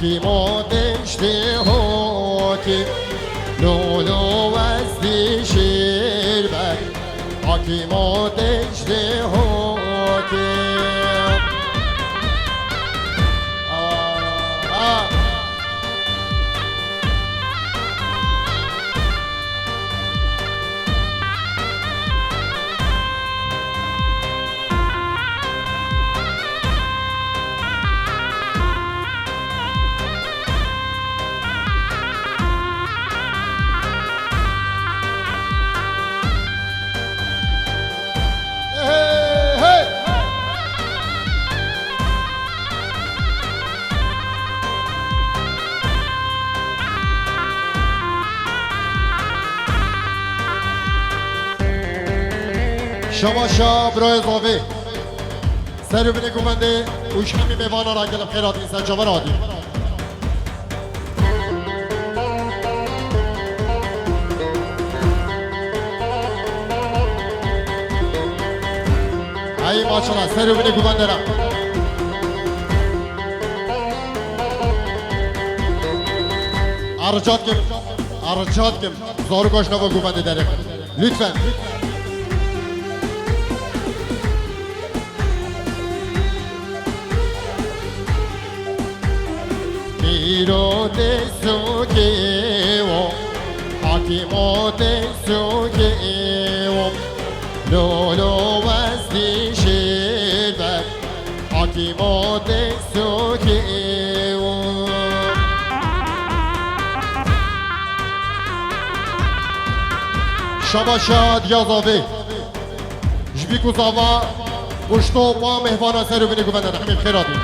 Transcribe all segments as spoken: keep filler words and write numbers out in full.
Hakîmo deştê hokî, lolo wezdî şêrber. Hakîmo deştê hokî. Aa, aa. Hey, hey! Şabaşa birayê zavê. Ser û binê guvendê û ji hemî mêvanan re gelek xêr hatî, ser çavan hatî. Hey maşallah, ser û binê guvendê re. Aricatkim, aricatkim. Zarok aşnava guvendê derêxin. Lütfen. Pîro te sokê wo, hakîmo te sokê wo, lolo wezdî şêrber, hakîmo te sokê wo. Şabaşa diya zavê. Ji bîk û zava, goşto pa mêvana ser û binê guvendê de hemî bi xêr hatî.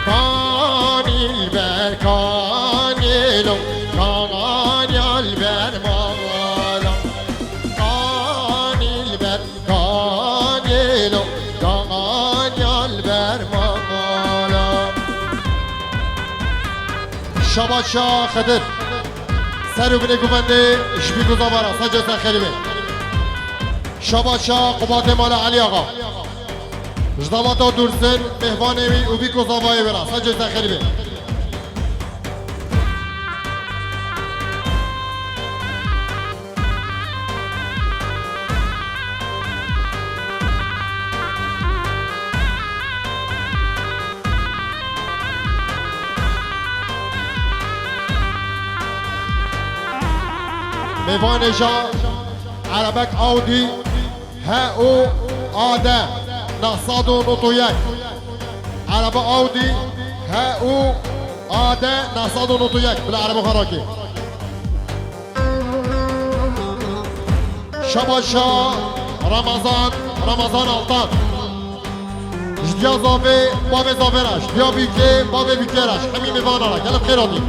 Kanî li ber kanî lo, kanî li ber mala. Kanî li ber kanî lo, kanî li ber mala. Şabaşa Xedir. Ser û binê guvendê ji bîk û zava re, ser cê ser xêrî be. Şabaşa qubatê mala Elî Axa. Ji dawata Dursin, mêvanê wî û bîk û zavayê wê re, ser cê ser xêrî be. Mêvanê ja erebek Audi H U A D neh sed û nod û yek. Erebe Audi H U A D neh sed û nod û yek. Bila erebe xwe rakê. Şabaşa Ramazan, Ramazan Altan. Ji diya zavê, bavê zavê re, ji diya bîkê, bavê bîkê re, ji hemî mêvana re, gelek xêr hatî.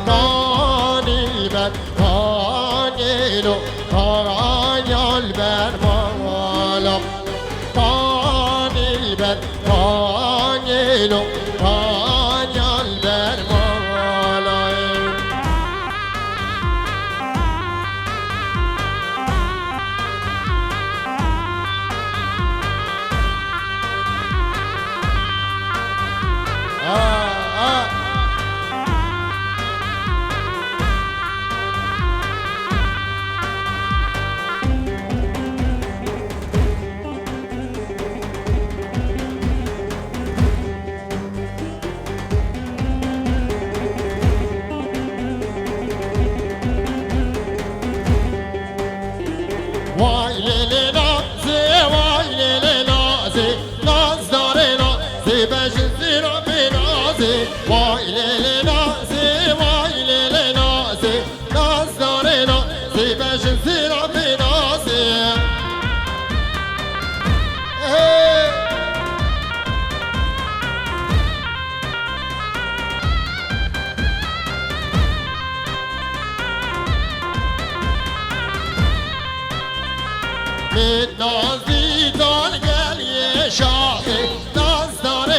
Kanî li ber kanî lo, kanî li ber mala. Kanî li ber kanî lo, kanî li ber mala. Vay lê lê nazê, vay lê lê nazê, nazdarê nazê, bejin zîra bê nazê. Vay lê lê nazê, vay lê lê nazê, nazdarê nazê, bejin zîra bê nazê. Hey! Min naz dîtan gel yê şaxê, naz dar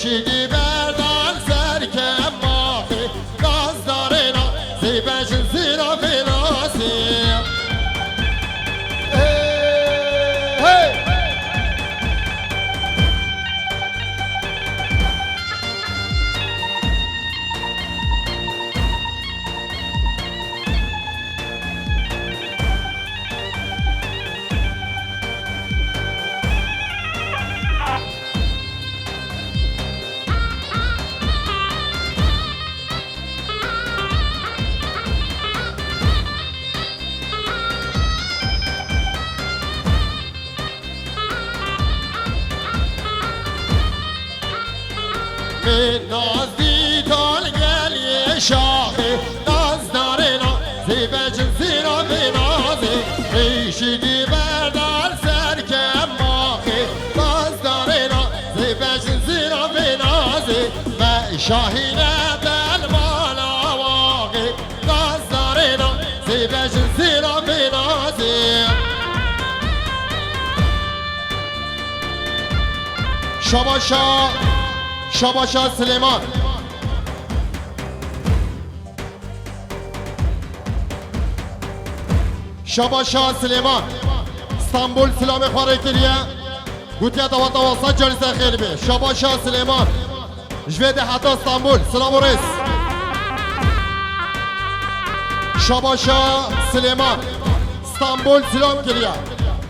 Şîdî berdan ser kemaxê, nazdarêna zêbejin zîra vê nazê. Hey, hey! Min naz dîtan gel yê şaxê, nazdarêna zêbecin zîra vê nazê. Rîşî dî berdar ser kemaxê, nazdarêna zêbecin zîra vê nazê. Me şahîne del mala waxê, nazdarêna zêbecin zîra vê nazê. Şabaşa, Şabaşa Silêman. Şabaşa Silêman. Stenbol silamê xwe rê kiriye. Gotiye daweta we sed carî ser xêr be. Şabaşa Silêman. Ji vê de heta Stenbol. Silav û rêz. Şabaşa Silêman. Stenbol silam kiriye.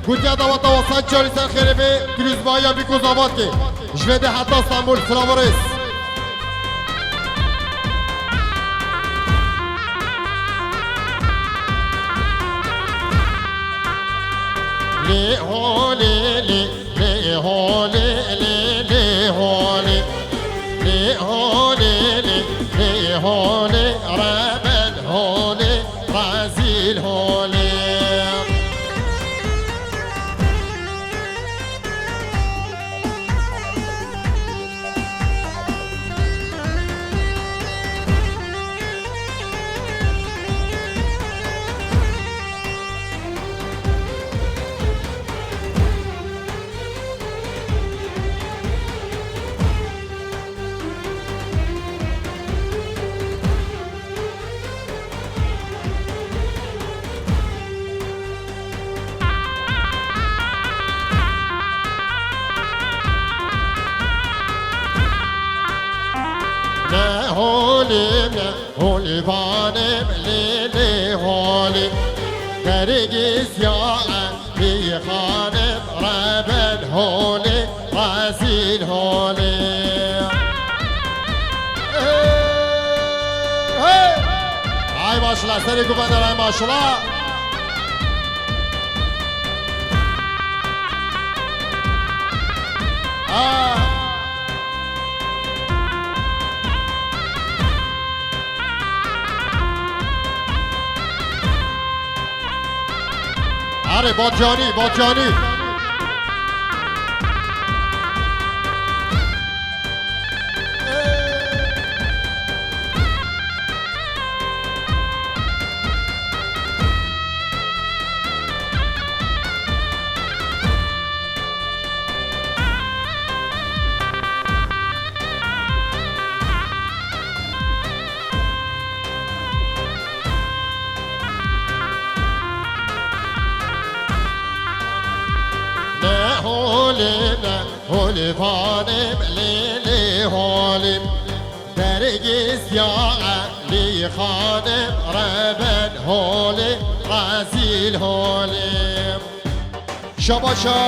Gotiye daweta we sed carî ser xêrê bê, pirûzbayiya bîk û zavat kê. Ji vê de heta Stenbol, silav û rêz. Lê holê lê, lê holê lê, lê holê. Lê holê lê, lê holê, reben holê. Razîl holê. Ne holê, ne holê vanê, lê lê holê. Dergîz ya Bî xanim reben holê, rezîl holê. Hey, hey! Ay maşallah, serê guvendan, ay maşallah. Ha. Erê, Batyanî, Batyanî. Ne holê, ne holê vanê, lê lê holê. Dergîz ya Elî xanim, reben holê, rezîl holê. Şabaşa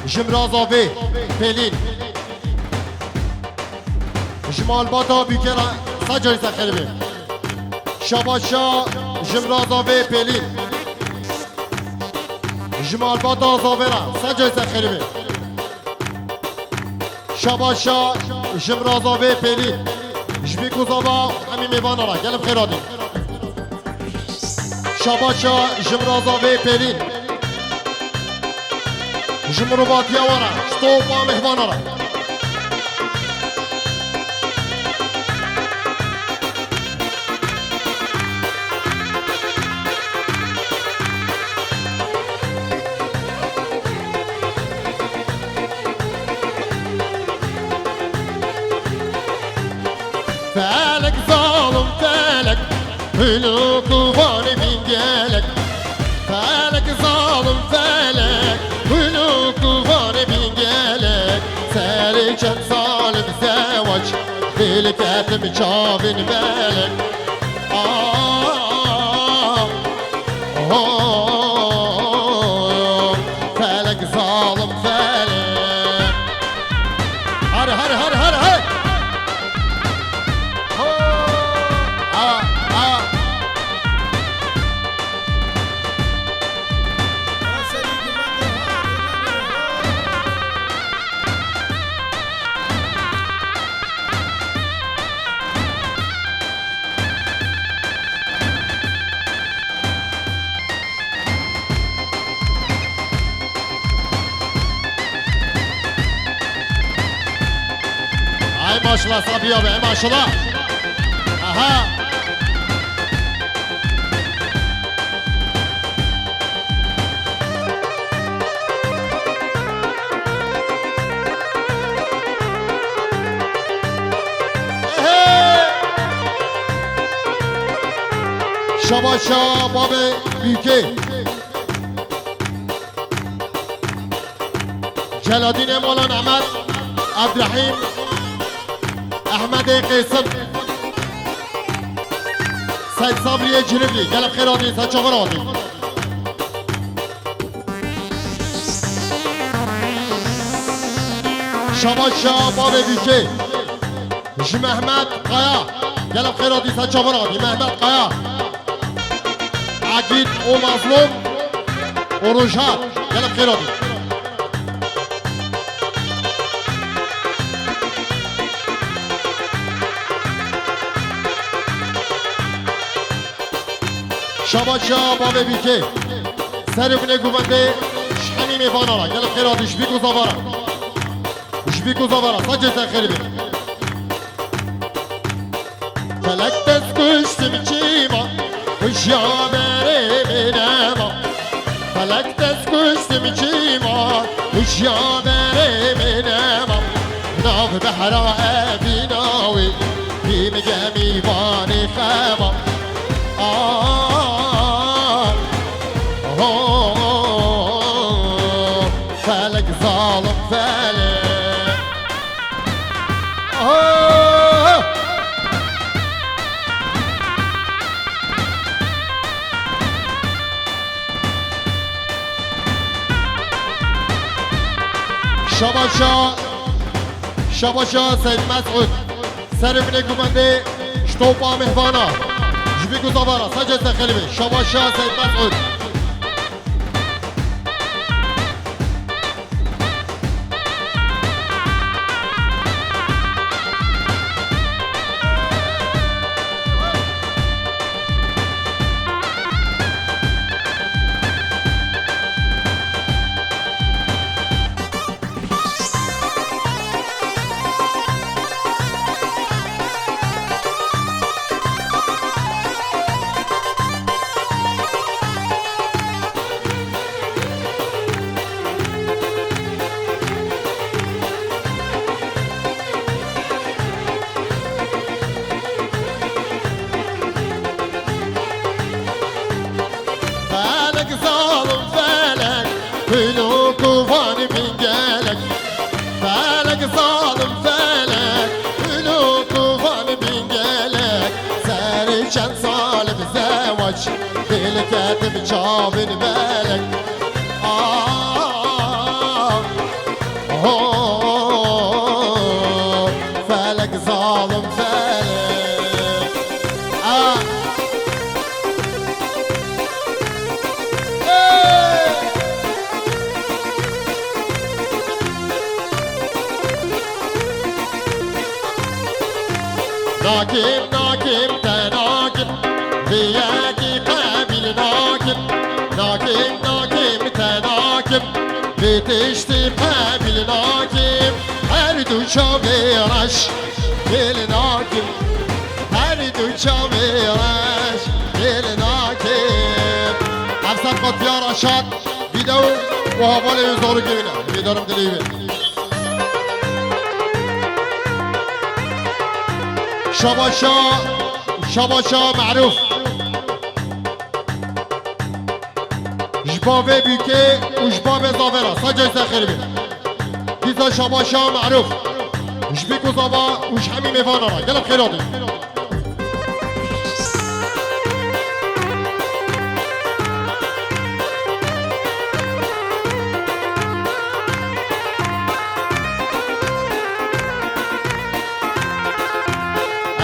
ji mirazavê Pelîn. Ji malbata Bîkera sed carî ser xêr be. Şabaşa ji mirazavê Pelîn. Ji malbata Zavêra sed carî ser xêr be. Şabaşa ji mirazavê Pelîn. Ji bîk û zava hemî mêvana re. Gelin xêr hatî. Şabaşa ji mirazavê Pelîn. Ji mirovatiya we re, ji topa mêvana re. Kulûk û vanê bîn gelek, felek zalim felek. Kulûk û vanê bîn gelek, serê çend sal bi zewac, dê li ketim çavên belek. Ah, oh, felek zalim felek. Hadi, hadi, hadi, hadi, hadi. Ho! A, a. Ay maşallah Sabriya be, ay maşallah. Aha. Şabaşa babê Bîkê. Celadînê Molan Ehmed, Ebdurehîm, Ehmedê Qêsim, Seyd Sabriyê Ciliblî, gelek xêr hatî, ser çavan hatî. Şabaşa babê Bîkê. Ji Mehmet Kaya. Gelek xêr hatî, ser çavan hatî. Mehmet Kaya. Egîd û Mazlûm û Rojhat. Gelek xêr hatî. Şabaşa bavê Bîkê. Serê binê guvendê ji hemî mêvana re. Gelek xêr hatî, ji Bîk û Zavara. Ji Bîk û Zavara. Sacê te xêr be. Felek dest kuştim çîma, kuşya berê min nema. Felek dest kuştim çîma, kuşya berê min nema. Nav behra evîna wî, bîm gemî vanê xema. Ah, oh, felek zalim felek. Oh! Şabaşa, şabaşa Seyd Mesûd. Serê binê guvendê ji topa mêvana. Ji Bîk û Zavara. Sacê te xêr be. Şabaşa Seyd Mesûd. Felek zalim felek, kulûk û van bin gelek. Felek zalim felek, kulûk û van bin gelek. Serê çend sal bi zewac, dê li ketim çavên belek. Ah, ho, felek zalim felek. Ah. Hey! Nakim, nakim, te nakim, vê yekî qebîl nakim. Nakim, nakim, te nakim, vê tiştî qebîl nakim. Her du çavê reş, dê li nakim. Her du çavê reş, dê li nakim. Ev ser Qatiya Reşat, video û hevalê wê zarokê wî ne. Hêvîdarim dilê wî. Şabaşa, şabaşa Merûf. Bavê Bîkê û ji bavê Zavê re. Sed cayî ser xêr bê. Dîsa şabaşa Merûf. Ji Bîk û Zava û ji hemî mêvanan re. Gelek xêr hatî.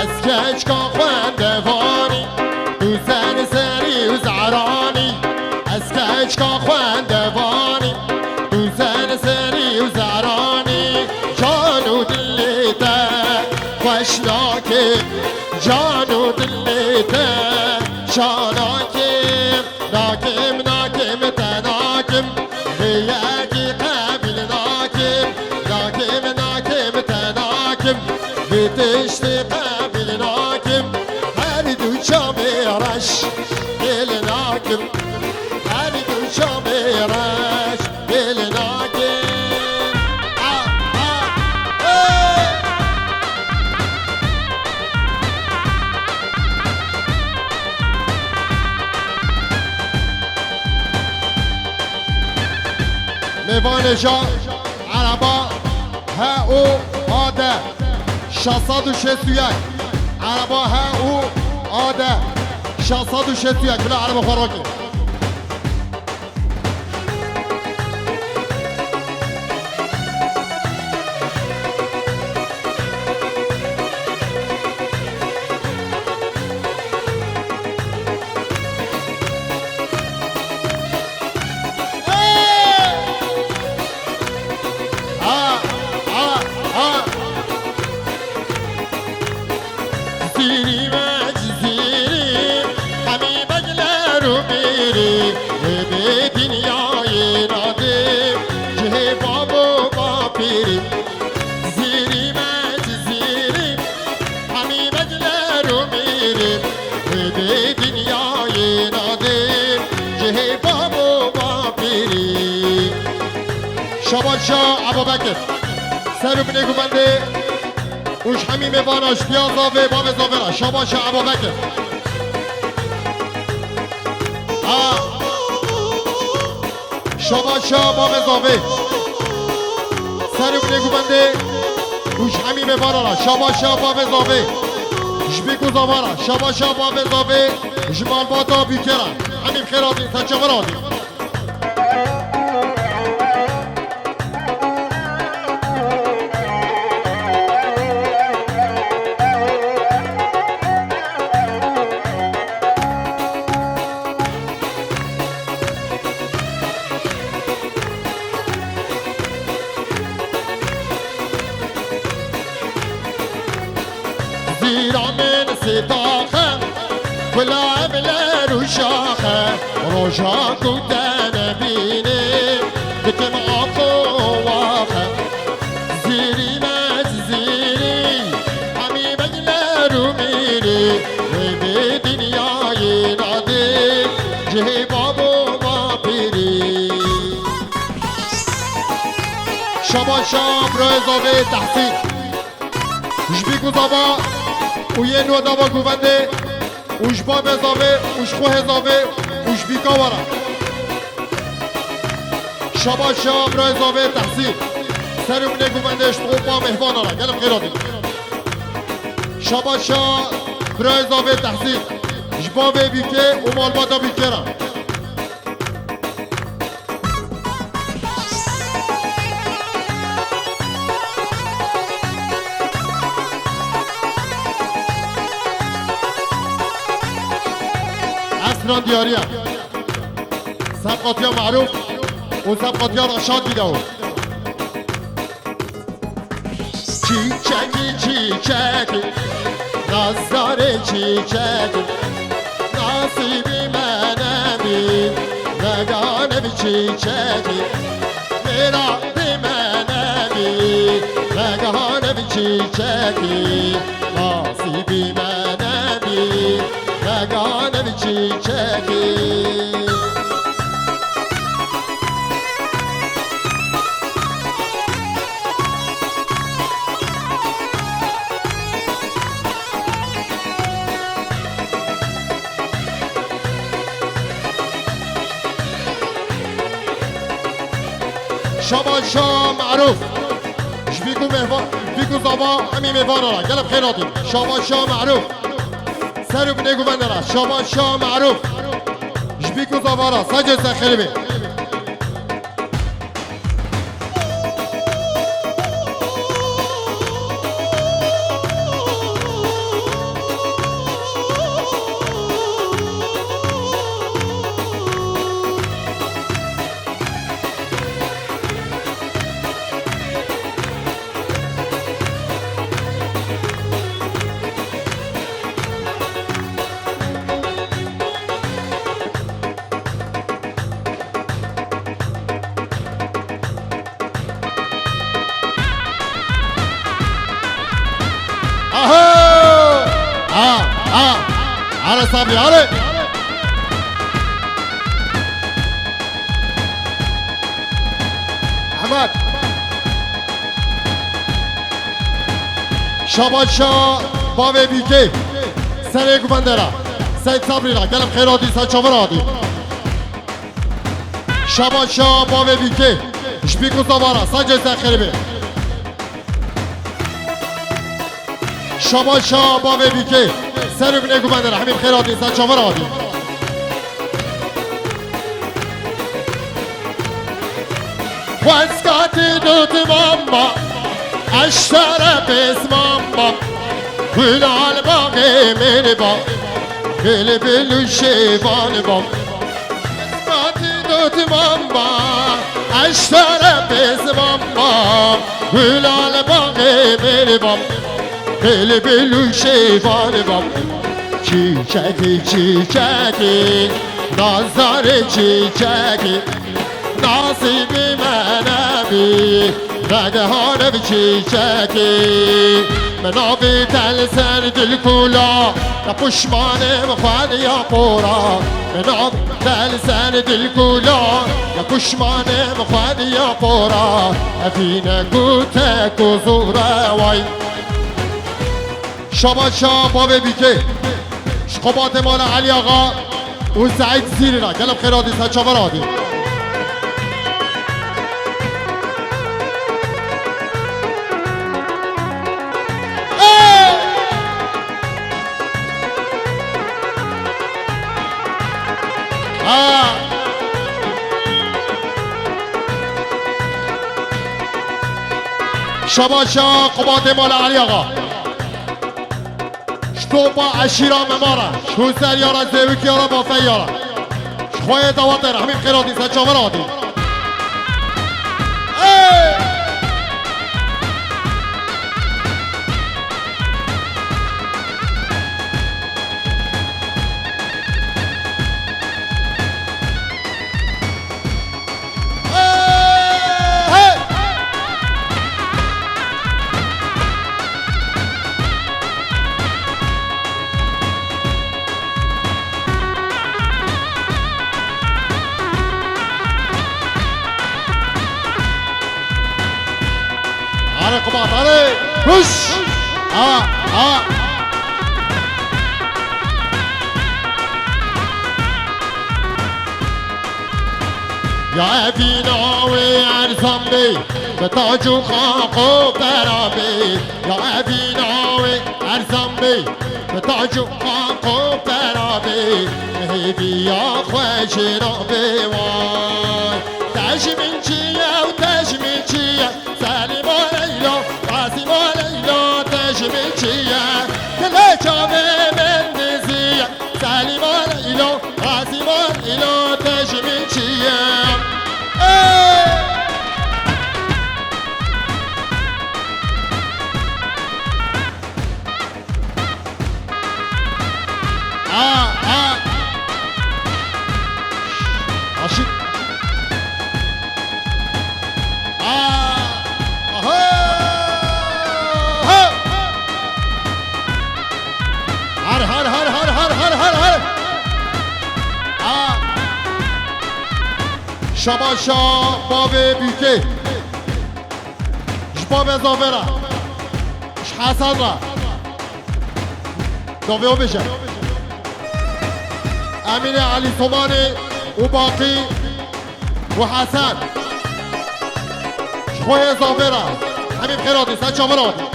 Ez keçka xwendevanî, tu senserî û zeranî. Ez keçka xwendevanî, tu senserî û zeranî. Can û dilê te xweş nakim, can û dilê te şa nakim. Nakim, nakim, te nakim, vê yekî qebîl nakim. Nakim, nakim, te nakim, vê tiştê qebîl nakim. Her du çavê reş pêl nakim, her du çavê reş pêl nakim. A, a, ê! Mêvanê ja ereba H U A D şeş sed û şêst û yek. Ereba H U A D şeş sed û şêst û yek. Bila ereba xwe rokê. Zîrî me zîrî, hemî begler û bîrî, wê bê dinyayê nadê, cihê bab û bapîrî. Zîrî me zîrî, hemî begler û bîrî, wê bê dinyayê nadê, cihê bab û bapîrî. Şabaşa Ebubekir. Ser û binê guvendê û ji hemî mêvana ji piya zavê, bavê zavê re. Şabaşa Ebubekir. A. Şabaşa bavê zavê. Ser û binê guvendê û ji hemî mêvana re. Şabaşa bavê zavê. Ji bîk û zava re. Şabaşa bavê zavê. Ji malbata Bîkê re. Hemî bi xêr hatî, ser çavan hatî. Zîra min sê taxe, kula ev ler û şaxe, roja ku te nebîne, dikim ax û waxe. Zîrî me zîrî, hemî begler û mîrî, wê bê dinyayê nadê, cihê bab û bapîrî. Şabaşa birayê zavê Tehsîn. Ji bîk û zava û yên we dava guvendê û ji bavê zavê û ji xwehê zavê û ji bîka we re. Şabaşa birayê zavê Tehsîn. Ser û binê guvendê ji topa mêhvana re. Gelek xêr hatî. Şabaşa birayê zavê Tehsîn. Ji bavê Bîkê û malbata Bîkê re. Esran diyariye. Sebqatiya Merûf û sebqatiya Reşad Dîdawo. Çîçekî çîçekî, nazdarê çîçekî, nasîbî me nebî, vegane bi çîçekî, mêra bi me nebî, vegane bi çîçekî, nasîbî me nebî, vegane bi çîçekî. Şaban Şah Merûf. Ji vî ku mêva-, vî ku zava hemî mêvana ra. Gelek xêr hatî. Şaban Şah Merûf. Ser û binê guvende ra. Şaban Şah Merûf. Ji vî ku zava ra. Sacê ser xêrê bê. Aho! A, a! Are Sabri, are! Ehmed! Şaban Şah, bavê Bîkê. Serê guvende ra. Seyîd Sabrî ra. Gelek xêr hatî, ser çavan hatî. Şaban Şah, bavê Bîkê. Ji bîk û zava ra. Sacê ser xêrê bê. Şaban Şah, bavê Bîkê. Ser û binê guvende ra. Hemî xêr hatî, ser çavan hatî. Xwezka ti dot mamba, eştere pêz mamba, gulal baxê mêrba, bilbil û şêvan ba. Xwezka ti dot mamba, eştere pêz mamba, gulal baxê mêrba, bilbil û şêvan ba. Çîçekî, çîçekî, nazarê çîçekî. Nasîbî me nebî, vedehane bi çîçekî. Min avî te li ser dilkula, ya puşmanê min xwediya pora. Min avî te li ser dilkula, ya puşmanê min xwediya pora. Evîne ku te ku zûre way. Şaban Şah, bavê Bîkê. Ji Xebatê mala Elî Axa û Seîd Zîrî ra. Gelek xêr hatî, ser çavan hatî. Ê! Ha! Şaban Şah, Xebatê mala Elî Axa. Ji topa eşîra Memara, ji Hûser yara, Zêwik yara, Bafey yara. Ji xweyê dawate re, hemî bi xêr hatî, ser çavan hatî. Ê! Are Qubat, are! Kuş! A, a! Ya evîna wê erzan bê, bi tac û xaqo bera bê. Ya evîna wê erzan bê, bi tac û xaqo bera bê. Hêviya xwe jê nabê way. Te ji min çi ye û te ji min çi ye? Selîma Leyla, Qasîma Leyla, te ji min çi ye? Dilê çavê min dizî ye. Selîma Leyla, Qasîma Leyla, te ji min çi ye? Ê! A, a. Aşık. A. Aha. Ha. Har, har, har. A. Şaban Şah, bavê Bîkê. Ji bavê Zavera. Ji Hesen ra. Dovê o bêje. Emîne Elî Somanê û Baqî û Hesen. Koyê Zafêra. Hemî bi xêr hatî, ser çavan hatî.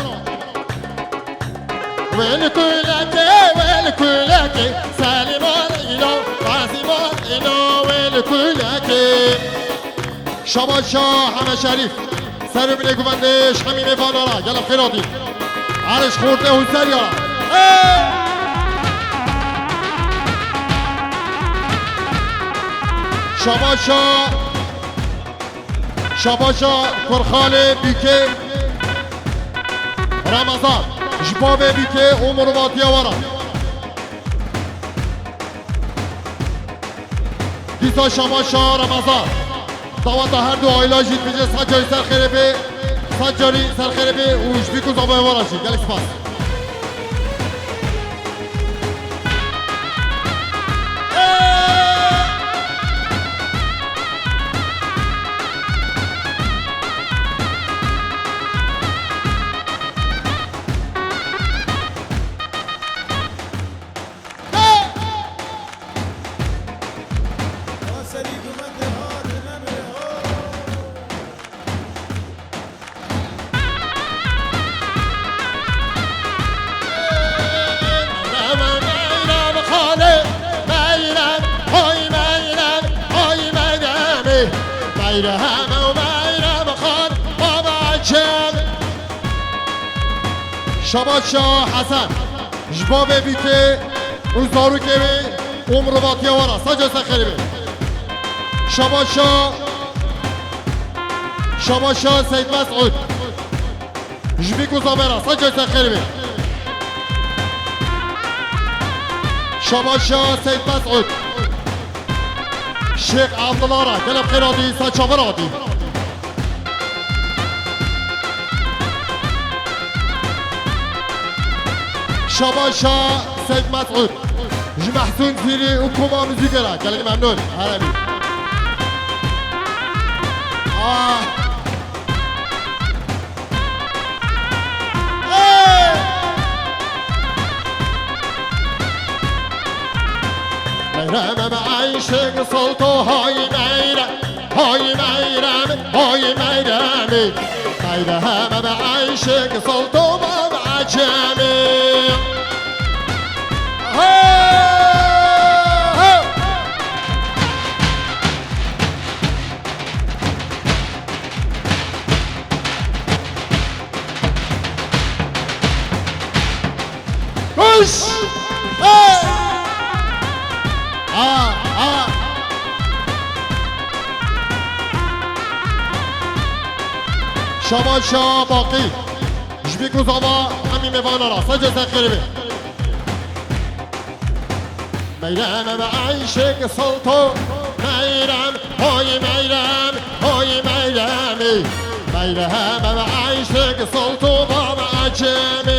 Wêl kulekê, wêl kulekê, Selîman îno, Qazîman îno, wêl kulekê. Şabaş şa Heme Şerîf. Ser û binê guvendê ji hemî mêvana re. Gelek xêr hatî. Erê ji xortê Hûserya. Ê! Şabaş şa, şabaş şa Kurxalê Bîkê Remezan. Ji bavê Bîkê û mirovatiya we re. Dîsa şabaş şa Remezan. Daweta her du aîla jî dibêje sed carî ser xêrê bê, sed carî ser xêrê bê û ji bîk û zavayê we re jî gelek spas. Meyrem, meyrem, xanê, meyrem, ay meyrem, ay meyremê. Meyrem, meyrem, xan, baba çem. Şabaş şa Hesen. Ji bavê Bîkê û zarokê wê û mirovatiya we re. Sed carî ser xêrê bê. Şabaş şa, şabaş şa Seyd Mesûd. Ji bîk û zavê re. Sed carî ser xêrê bê. Şabaş şa Seyd Mesûd. Şêx Abdullah re. Gelek xêr hatî, ser çavan hatî. Şabaş şa Seyd Mesûd. Ji Mehsûn Zîrî û koma muzîkê re gelek memnûn. Heremî. Ah. Hey! Meyrem, em eşq solto, hay meyrem. Hay meyrem, hay meyremê. Meyrem, em eşq solto, bab ecemê. Ho, ho! Kuş! Hey! A, a! Şabaş şa Baqî. Ji bîk û zava hemî mêvana re. Sed carî ser xêrê bê. Meyrem, em eşq solto, meyrem, hay meyrem, hay meyremê. Meyrem, em eşq solto, bab ecemê.